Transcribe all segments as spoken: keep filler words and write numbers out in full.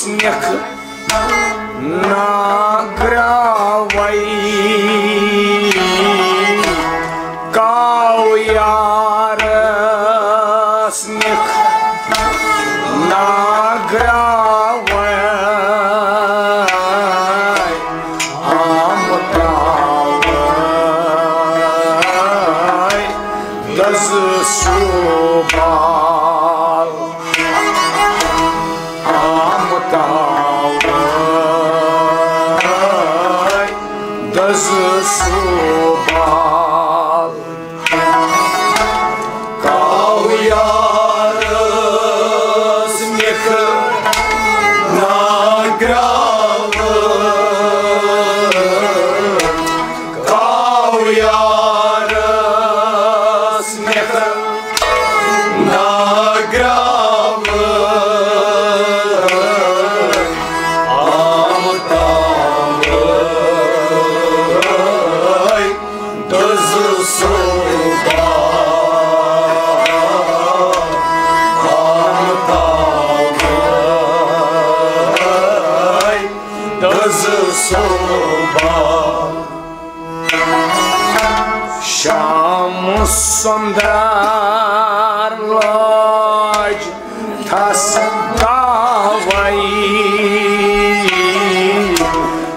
نِکھ ناگراوے، کاو یارس نِکھ ناگراوے، آم تاوے دز سوبال۔ آم تاوے دز سوبال۔ کاو یارس نِکھ ناگراوے، کاو یارس نِکھ ناگراوے، آم تاوے دز سوبال۔ آم تاوے دز سوبال۔ شام سندر لاج تھس داوے،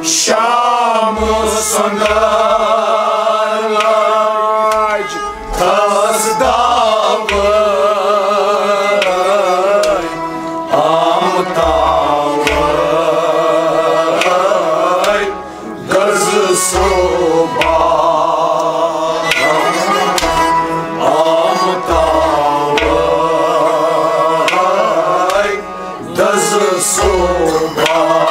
شام سندر لاج تھس داوے، آم تاوے دز سوبال۔ آم تاوے دز سوبال۔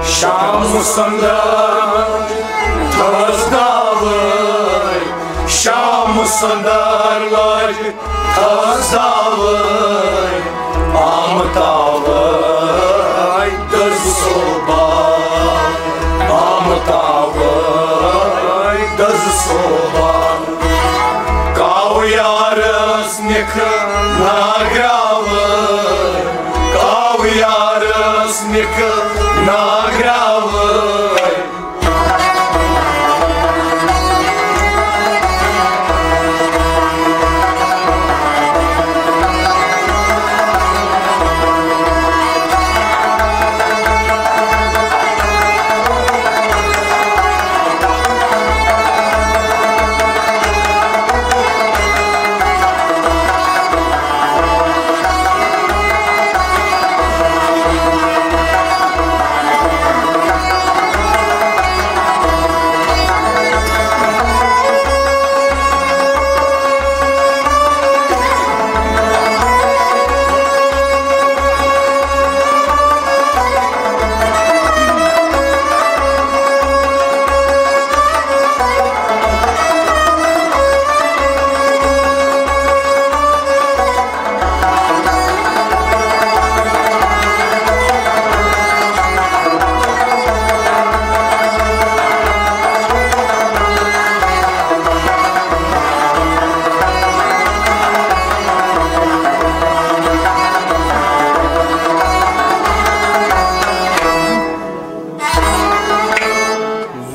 شام سندر تھس داوے، شام سندر لاج تھس داوے، آم تاوے دز سوبال، آم تاوے دز سوبال۔ کاو یارس نِکھ ناگراوے، کاو یارس نِکھ ناگراوے۔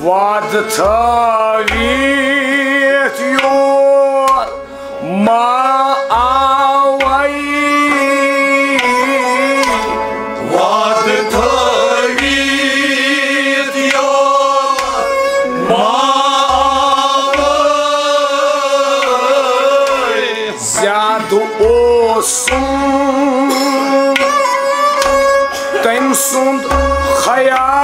وعدٕ تھٲوِتھ یور ما آوَے۔ وعدٕ تھٲوِتھ یور ما آوَے۔ زیادٕ اوسُم تٔمۍ سُنٛد خیال۔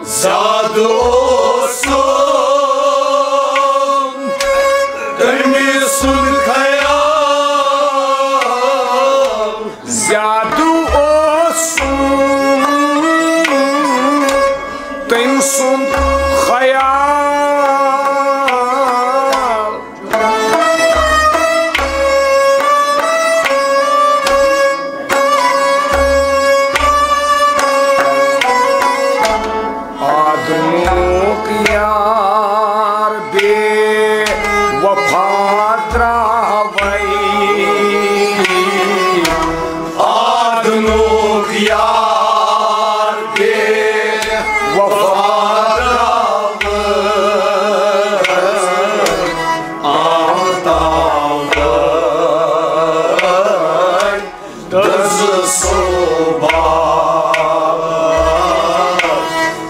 زیادٕ اوسُم تٔمۍ سُنٛد خیال۔ زیادٕ اوسُم تٔمۍ سُنٛد خیال۔ آدنُک یار بے وفا تراوے۔ آدنُک یار بے وفا تراوے۔ آفتاب دٔز صوبہ،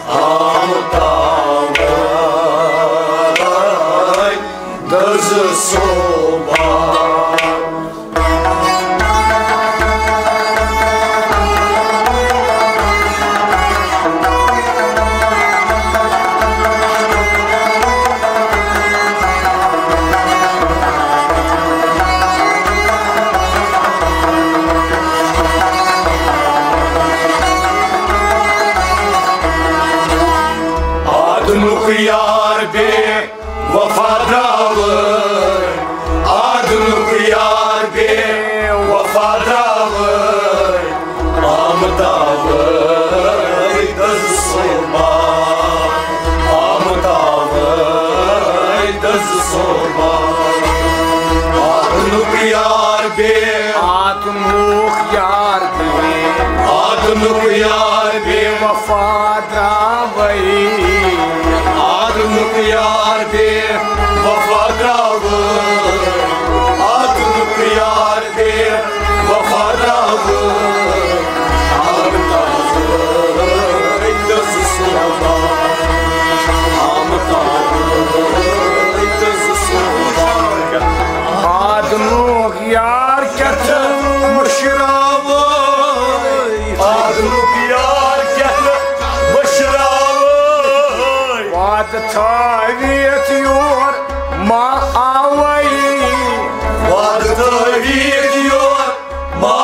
آفتاب دٔز صوبہ۔ آدنُک یار بے وفا دراوے، آدنُک یار بے وفا دراوے۔ آمتاوے دٔز صوبہ، آمتاوے دٔز صوبہ۔ آدنُک یار بے، آدنُک یار بے، آدنُک یار بے وفا دراوے۔ آدنُک یار بے وفا دراوے۔ آدنُک یار بے وفا دراوے۔ آمتاوے دٔز صوبہ، آمتاوے دٔز صوبہ۔ آدنُک یار کیٛاہ تہٕ مٔشراوے۔ آدنُک یار کیٛاہ تہٕ مٔشراوے۔ وعدٕ تھٲوِتھ یور ما آوے۔ وعدٕ تھٲوِتھ یور ما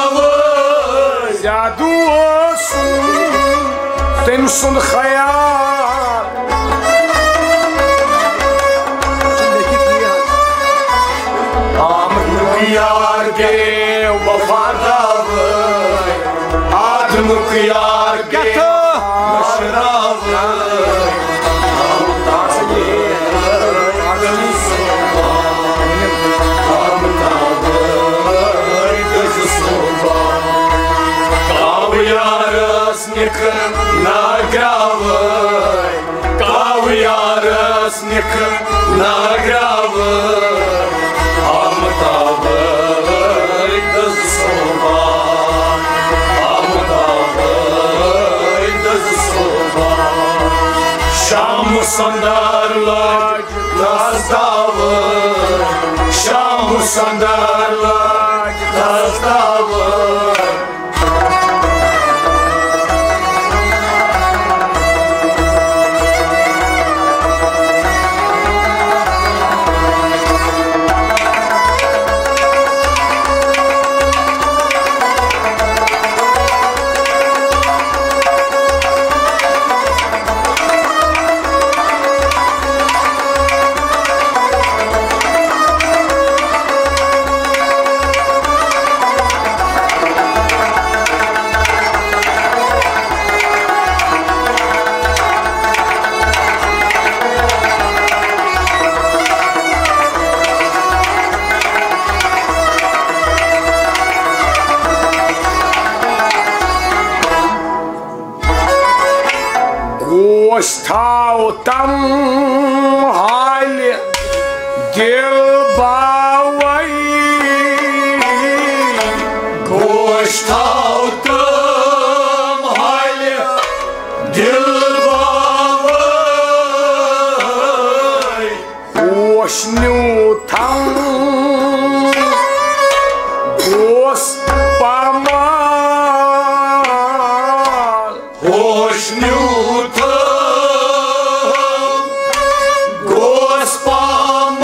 آوے۔ زیادٕ اوس تٔمۍ سُنٛد خیال۔ آمتُک یار بے وفا دراوے، آدنُک یار بے مٔشراوے۔ کاوٕ یارس نِکہٕ ناگراوے، کاوٕ یارس نِکہٕ ناگراوے۔ آمتاوے دٔز صوبہ، آمتاوے دٔز صوبہ۔ شام سندر لٲج تس داوے، شام سندر لٲج تس داوے۔ گوش تھاو تم حالہِ دل باوے۔ گوش تھاو تم حالہِ دل باوے۔ اوس نیوٗ تھم، اوس پامال۔ اوس نیوٗ تھم، اوس پامال۔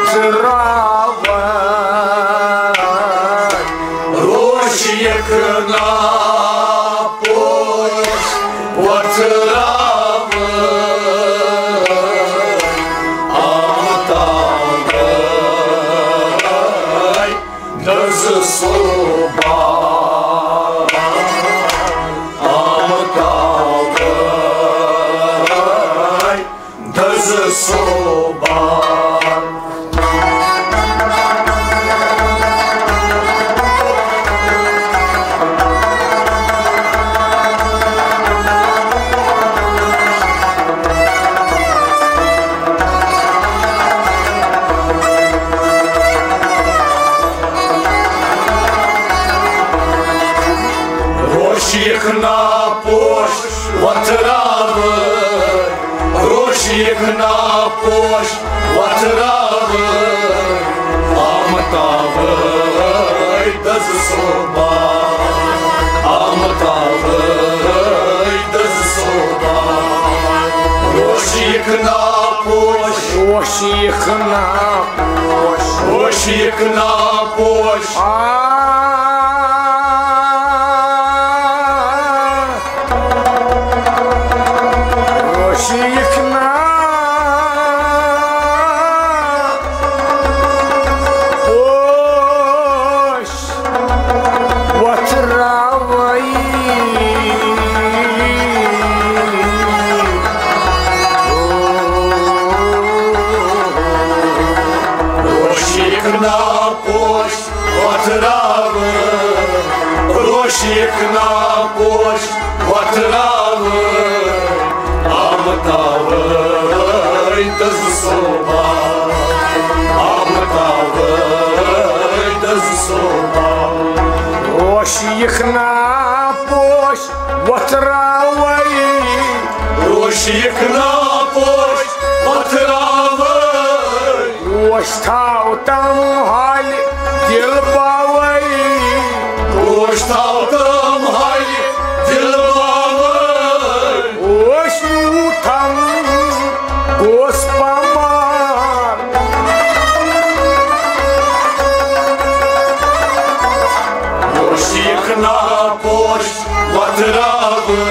تراوان۔ روشیک نا پوش وتراوان۔ آمتاوے دز صوبان۔ آمتاوے دز صوبان۔ روشیک نا پوش وتراوے، روشیک نا پوش وتراوے۔ آمتاوے دز صوبان۔ آمتاوے دز صوبان۔ روشیک نا پوش۔ روشیک نا پوش۔ روشیک نا پوش۔ آ۔ روشیک نا پوش وتراوے۔ روشیک نا پوش وتراوے، روشیک نا پوش وتراوے۔ آمتاوے دز صوبان۔ آمتاوے دز صوبان۔ روشیک نا پوش وتراوے۔ روشیک نا پوش وتراوے۔ پوش تھاو تم حالہِ دل باوے۔ پوش تھاو تم حالہِ دل باوے۔ پوش یوٗتھم گوس پامار۔ روشیک نا پوش وتراوے،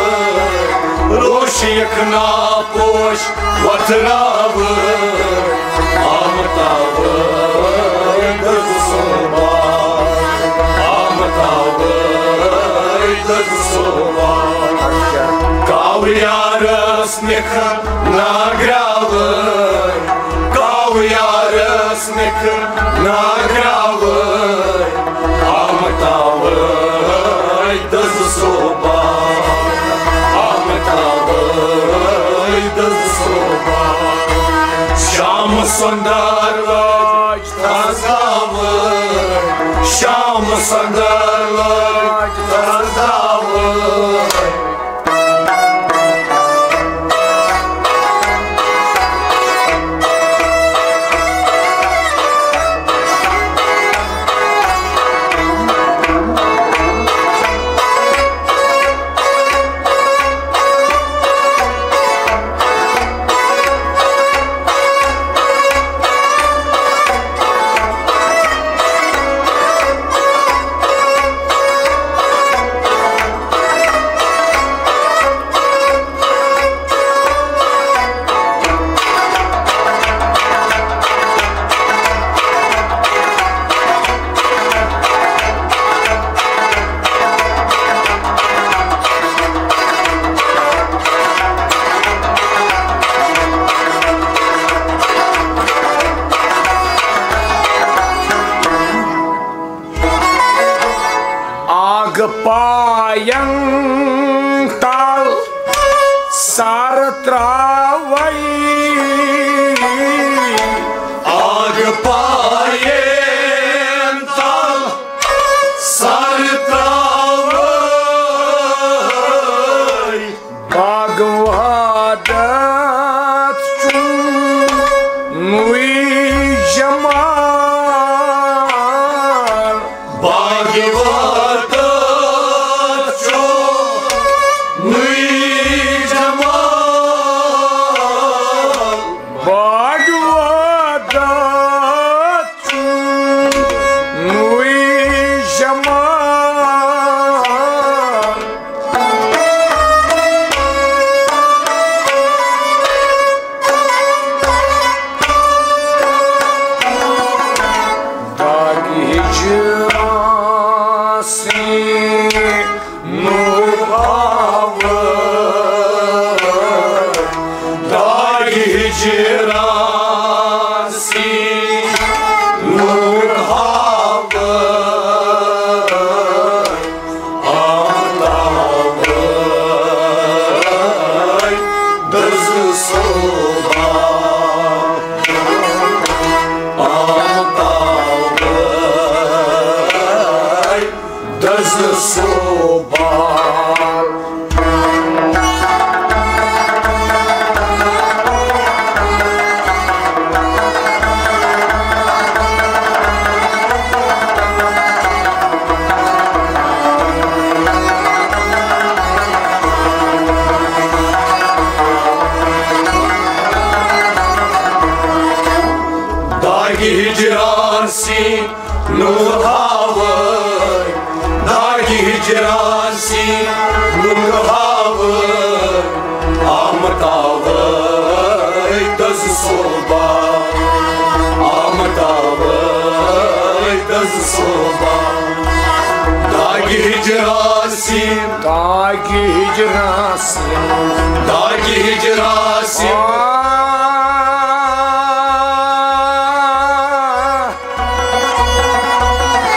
روشیک نا پوش وتراوے۔ آمتاوے دز صوبان۔ آمتاوے دز صوبان۔ کاویارس نکھ ناگراوے، کاویارس نکھ ناگراوے۔ آمتاوے دز صوبان۔ آمتاوے دز صوبان۔ شام سندر لج تزاوے۔ شام سندر لج تزاوے۔ آگ پاین تل سر تراوی۔ آگ پاین تل سر تراوی۔ بھاگوادت چون نوی جمال۔ بھاگوادت چون نوی جمال۔ ہاوے، آمتاوے، دٔزٕ صوبہ۔ آمتاوے، دٔزٕ صوبہ۔ داغِ ہجران سی نور ہاوے، داغِ ہجران سی نور ہاوے، آمتاوے دٔزٕ صوبہ۔ آمتاوے دٔزٕ صوبہ۔ داغِ ہجران سی، داغِ ہجران سی، داغِ ہجران سی۔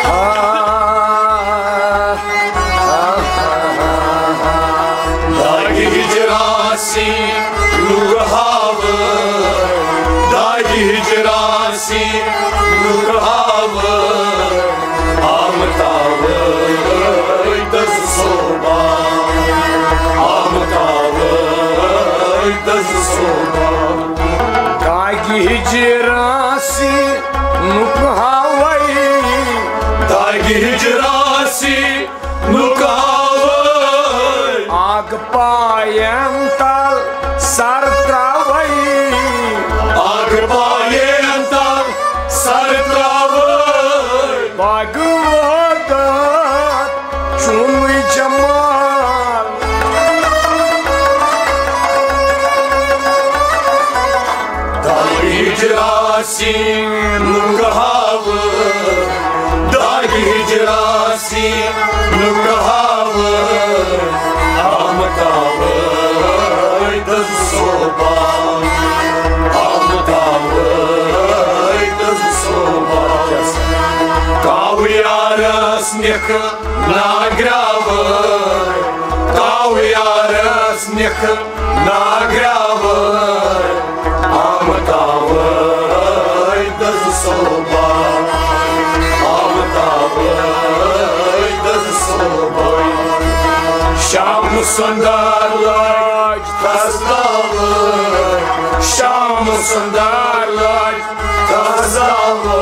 آ، آ، آ۔ داغِ ہجران سی نور ہاوے، داغِ ہجران سی نور ہاوے، آمتاوے دٔزٕ صوبہ۔ آمتاوے دٔزٕ صوبہ۔ داغِ ہجران سی نور ہاوے، داغِ ہجران سی نور ہاوے۔ آگ پاین تل سر تراوے۔ آگ پاین تل سر تراوے۔ باغ وادت چون جمال۔ داغِ ہجران سی نور ہاوے، داغِ ہجران سی نور ہاوے، آمتاوے دٔزٕ صوبہ۔ آمتاوے دٔزٕ صوبہ۔ کاویارس نِکھ ناگراوے، کاویارس نِکھ ناگراوے، آمتاوے دٔزٕ صوبہ۔ آمتاوے دٔزٕ صوبہ۔ شام سندر لج تسداوے، شام سندر لج تسداوے۔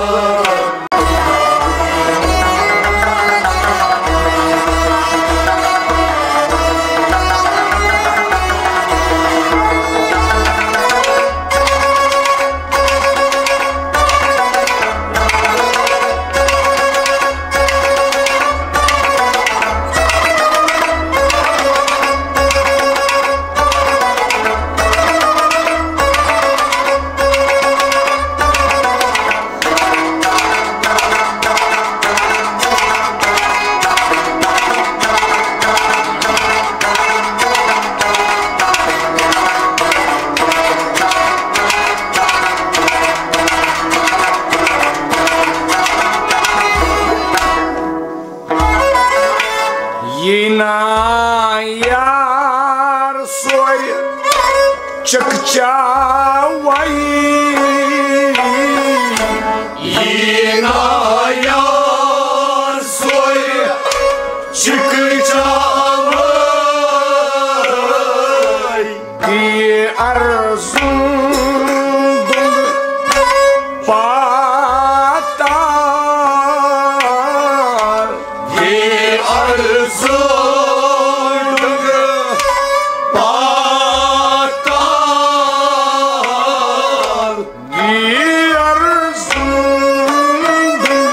یی نا یار سورِ چکچاوے۔ یی نا یار سورِ چکچاوے۔ یہِ ارزُن دُنٛد پاتار۔ یہِ ارزُن دُنٛد پاتار۔ یہِ ارزُن دُنٛد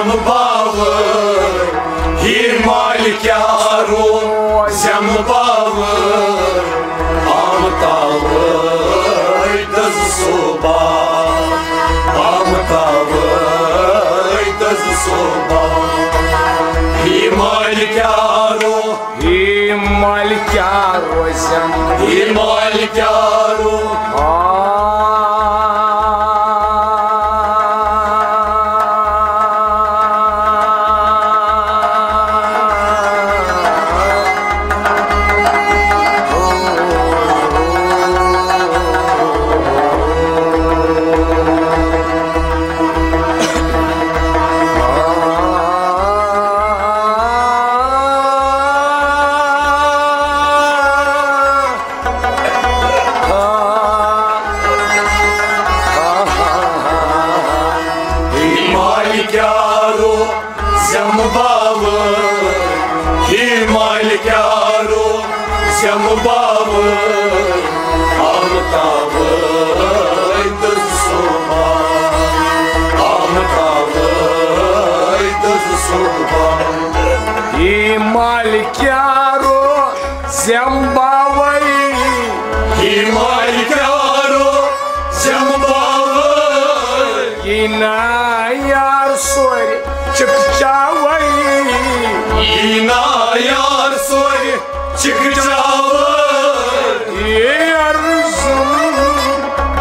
باوٕ، ہی مالکیارو زٮ۪مہٕ باوٕ، آمہٕ تاوَے دٔزٕ صوبا، آمہٕ تاوَے دٔزٕ صوبا، ہی مالکیارو۔ ہی مالکیارو زٮ۪مہٕ۔ ہی مالکیارو۔ آ۔ ہی مالکیارو زٮ۪مہٕ باوٕ، ہی مالکیارو زٮ۪مہٕ باوٕ، آمہٕ تاوَے دٔزٕ صوبا، آمہٕ تاوَے دٔزٕ صوبا۔ ہی مالکیارو زٮ۪مہٕ باوَے۔ ہی مالکیارو زٮ۪مہٕ باوَے۔ یی نا یار سورِ چِکہٕ چاوَے۔ یی نا یار سورِ چِکہٕ چاوَے۔ یی عرض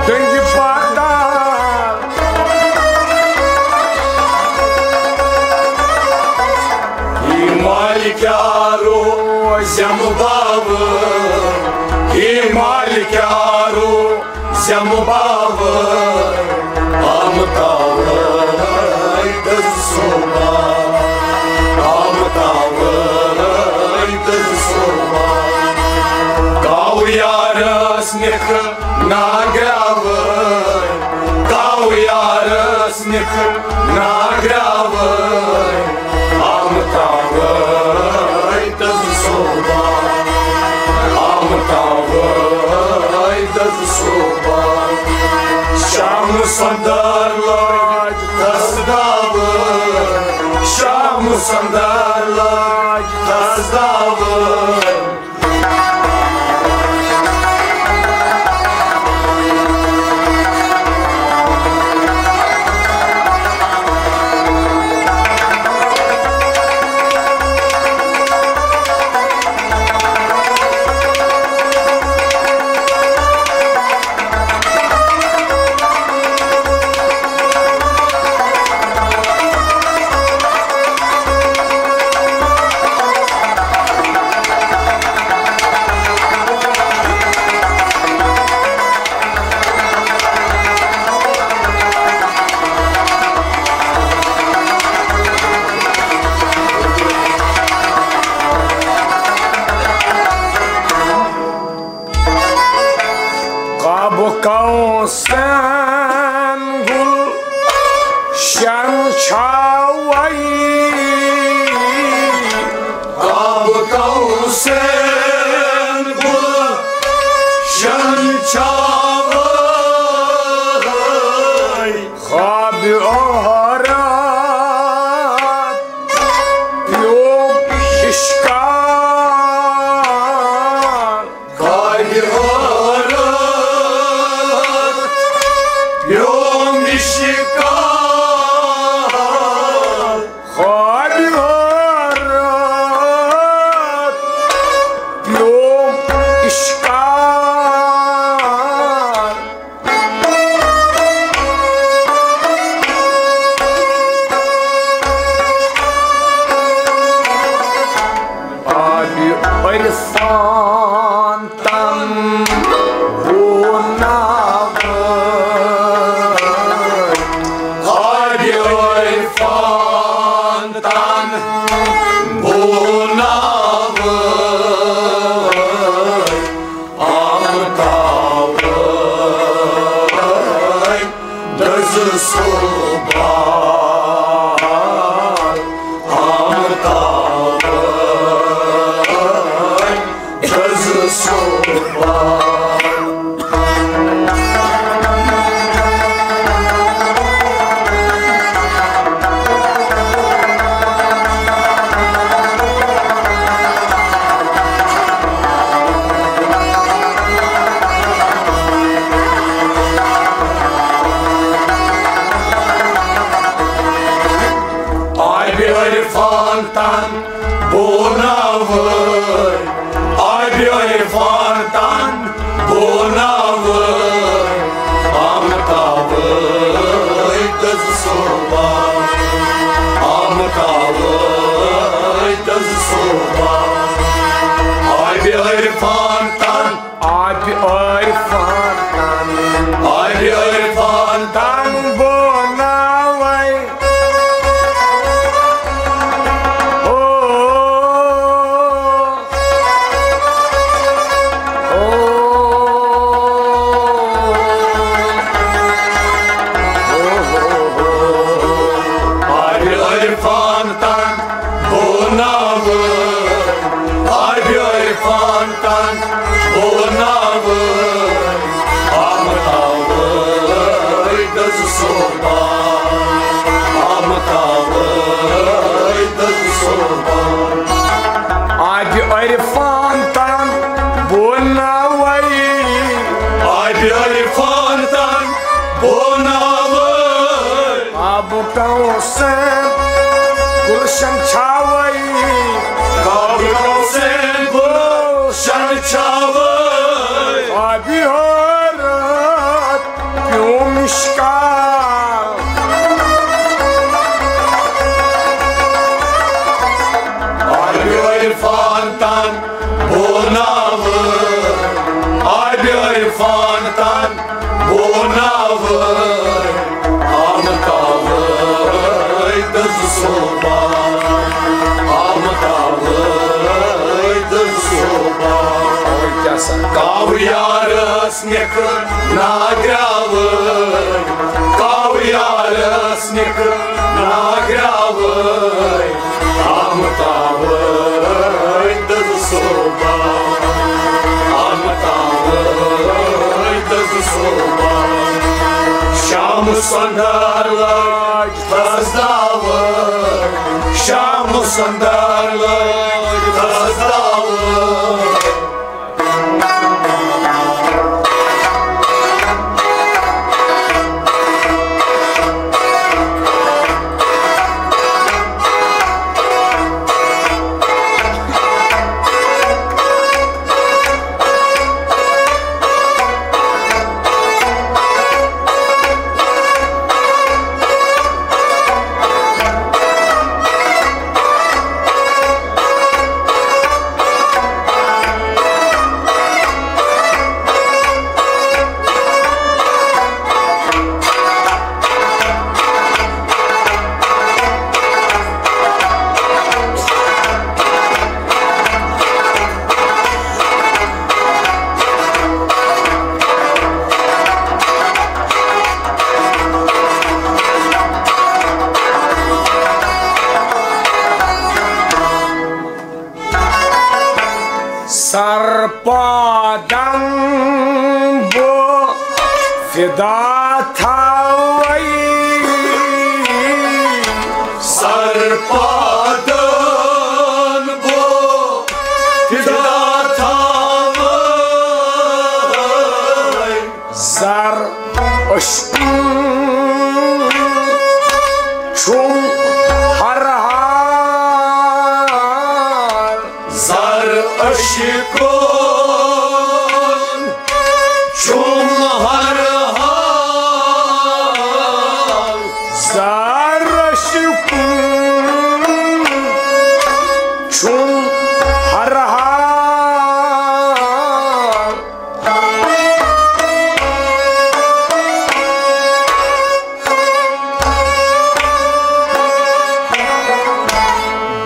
دٔنٛگہِ پاتال۔ ہی مالکیارو زٮ۪مہٕ باوٕ، ہی مالکیارو زٮ۪مہٕ باوٕ، آمہٕ تاوَے دٔزٕ صوبا، آمہٕ تاوَے دٔزٕ صوبا۔ کاوٕ یارس نِکھ ناگراوٕے، کاوٕ یارس نِکھ ناگراوٕے، آمہٕ تاوَے دٔزٕ صوبا، آمہٕ تاوَے دٔزٕ صوبا۔ شامہٕ سۄندر لٲج تس داوٕے، شامہٕ سۄندر لٲج تس داوٕے۔ قاب قوسین گُلشن چھاوے۔ قاب قوسین گُلشن چھاوے۔ خواب عورت پیوم اشکار۔ خواب عورت پیوم اشکار۔ خواب عورت پیوم اشکار۔ آبِ عرفان تن بوناوٕے، آبِ عرفان تن بوناوٕے۔ آمہٕ تاوَے دٔزٕ صوبا، آمہٕ تاوَے دٔزٕ صوبا۔ عرفان تن بوناوے، آبِ عرفان تن بوناوے، آمتاوے دز صوبہ، آمتاوے دز صوبہ، آبِ عرفان تن، آبِ عرفان تن، آبِ عرفان تن بوناوے۔ او، او، او، او، او۔ آبِ عرفان تن بوناوے، آبِ عرفان تن بوناوے، آمتاوے دز صوبہ، آمتاوے دز صوبہ۔ آبِ عرفان تن بوناوے، آبِ عرفان تن بوناوے۔ کعبہ کوثر گلشن چھاوے، کعبہ کوثر گلشن چھاوے۔ آبِ حیات پیو مشکا۔ آبِ عرفان تن بوناوے، آبِ عرفان تن بوناوے، آمتاوے دز صوبہ، آمتاوے دز صوبہ۔ کاویارس نکھ ناگراوے، کاویارس نکھ ناگراوے۔ آمتاوے دز صوبہ، آمتاوے دز صوبہ۔ شام سندر لج تھزداوے، شام سندر لج تھزداوے۔ سرپادن بو فدا تھاوئی، سرپادن بو فدا تھاوئی۔ زر اشکن چھم ہر حال، زر اشکن چھم ہر حال، زر اشکن چھم ہر حال۔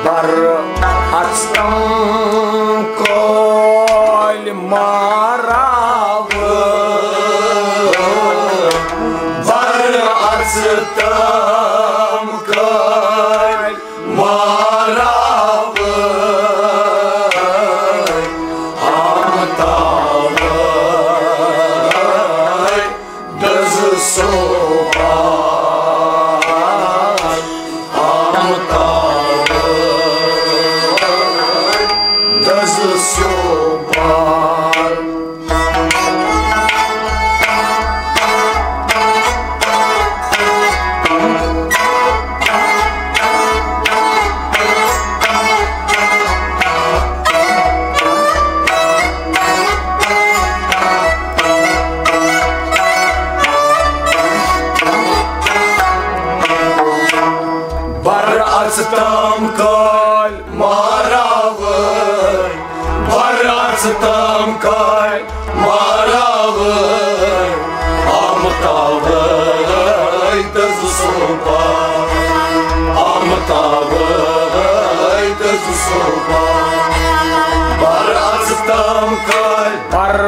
بر اژتم کٲلۍ ماراوٕ، بر اژتم کٲلۍ ماراوٕ، آمتاوٕ دز صوبہ، آمتاوٕ دز صوبہ۔ اژٕ تام کالۍ ماراوٕے، بر اژٕ تام کالۍ ماراوٕے، آمہٕ تاوَے دٔزٕ صوبہ، آمہٕ تاوَے دٔزٕ صوبہ۔ بر اژٕ تام کالۍ، بر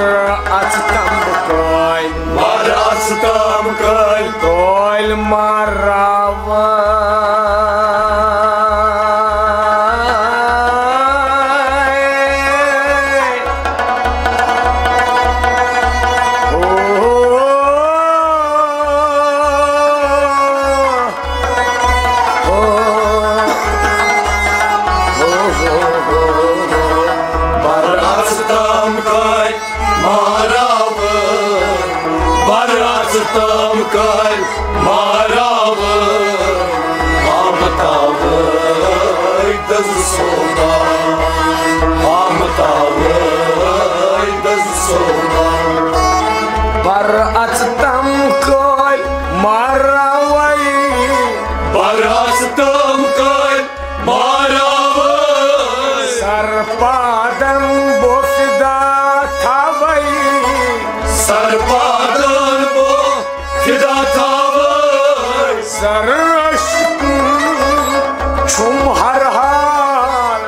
اژٕ تام کالۍ، بر اژٕ تام کالۍ، کالۍ ماراوٕے۔ بر اژٕ تام کالۍ ماراوٕے، بر اژٕ تام کالۍ ماراوٕے، آمہٕ تاوَے دٔزٕ صوبہ، آمہٕ تاوَے دٔزٕ صوبہ۔ بر اژٕ تام کالۍ ماراوٕے، بر اژٕ تام کالۍ ماراوٕے۔ سرپادن بو فدا تھاوٕے، سرپادن بو فدا تھاوٕے۔ سر عشق چھُم ہر حال۔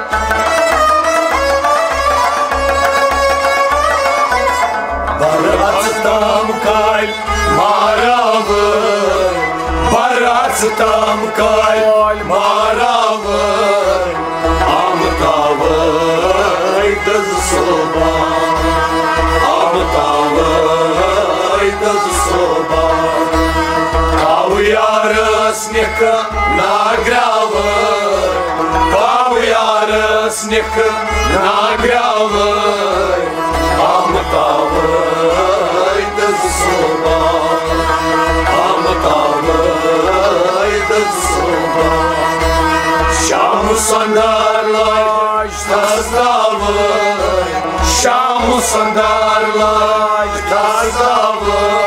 بر اژٕ تام کالۍ ماراوٕے، بر اژٕ تام کالۍ ماراوٕے، آمہٕ تاوَے دٔزٕ صوبہ، آمہٕ تاوَے دٔزٕ صوبہ۔ کاوٕ یارس نِکہٕ ناگراوٕے، کاوٕ یارس نِکہٕ ناگراوٕے، آمہٕ تاوَے دٔزٕ صوبہ، آمہٕ تاوَے دٔزٕ صوبہ۔ شامہٕ سۄندر لاج تھزراوٕے، شامہٕ سۄندر لاج تھزراوٕے،